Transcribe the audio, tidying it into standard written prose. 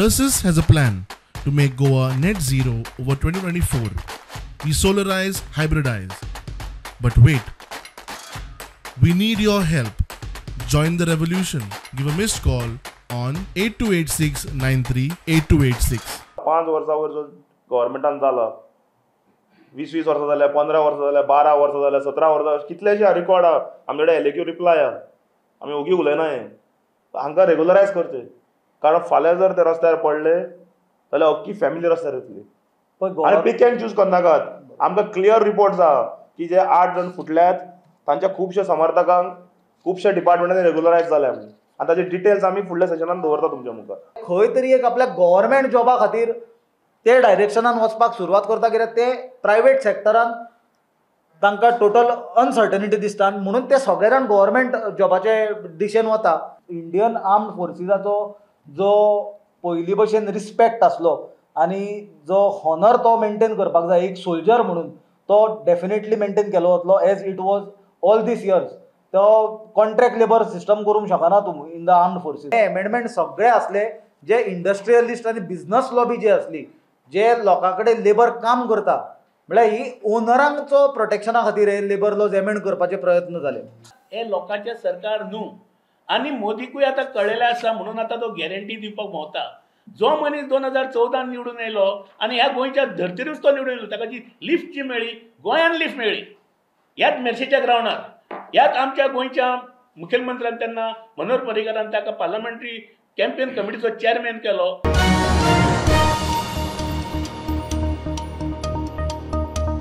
Tersus has a plan to make Goa net zero over 2024. We solarize, hybridize. But wait, we need your help. Join the revolution. Give a missed call on 8286938286. 5 वर्सां वयर जो गव्हर्मेंटान जाला, 20-20 वर्सां जाल्या, 15 वर्सां जाल्या, 12 वर्सां जाल्या, 17 वर्सां, कितलेशे रिकॉर्ड आहा आमचे कडेन, एलएक्यू रिप्लाय आहा. आमी ओगी उलयना. हें हांकां रेगुलरायज करचें, कारण फाल्यां जर ते रस्त्यार पडले जाल्यार अख्खी फॅमिली रस्त्यार येतली. आनी पीक एंड चूज करनाकात. आमकां क्लियर रिपोर्ट्स आहा की जे 8 जाण फुटल्यात तांच्या खुबश्या समर्थकांक खुबश्या डिपार्टमेंटांनी रेगुलरायज जाल्या म्हणून, आनी ताचे डिटेल्स आमी फुडल्या सेशनान दवरता तुमच्या मुखार. खंय तरी एक आपल्या गव्हर्मेंट जॉबा खातीर ते डायरेक्शनान वचपाक सुरवात करता, कित्याक ते प्रायवेट सेक्टरान तांकां टोटल अनसर्टनिटी दिसता आनी म्हणून ते सगळे जाण गव्हर्मेंट जॉबाचे दिशेन वता. इंडियन आर्म्ड फोर्सीसाचो जो पयलीं भशेन रिस्पेक्ट आसलो आनी जो हॉनर तो मेनटेन करपाक जाय एक सोल्जर म्हणून, तो डेफिनेटली मेनटेन केलो वतलो as it was all these years. तो कॉन्ट्रॅक्ट लेबर सिस्टम करूंक शकना तूं इन the armed forces. हे एमेंडमेंट सगळे आसले जे इंडस्ट्रियलिस्ट आनी बिजनस लॉबी जी आसली, जे लोकां कडेन लेबर काम करता, म्हळ्यार ही ओनरांचो प्रोटेक्शना खातीर हे लेबर लॉज एमेंड करपाचे प्रयत्न जाले. हे लोकांचें सरकार न्हू, आनी मोदीकूय आतां कळ्ळेलें आसा, म्हणून आतां तो गॅरंटी दिवपाक भोंवता. जो मनीस 2014 निवडून येयलो आनी ह्या गोंयच्या धर्तरीच तो निवडून येयलो, ताका जी लिफ्ट जी मेळ्ळी, गोंयान लिफ्ट मेळ्ळी ह्याच मेर्शेच्या ग्रावंडार, ह्याच आमच्या गोंयच्या मुखेलमंत्र्यान तेन्ना मनोहर पर्रीकारान ताका पार्लमेंटरी कॅम्पेन कमिटीचो चेअरमॅन केलो.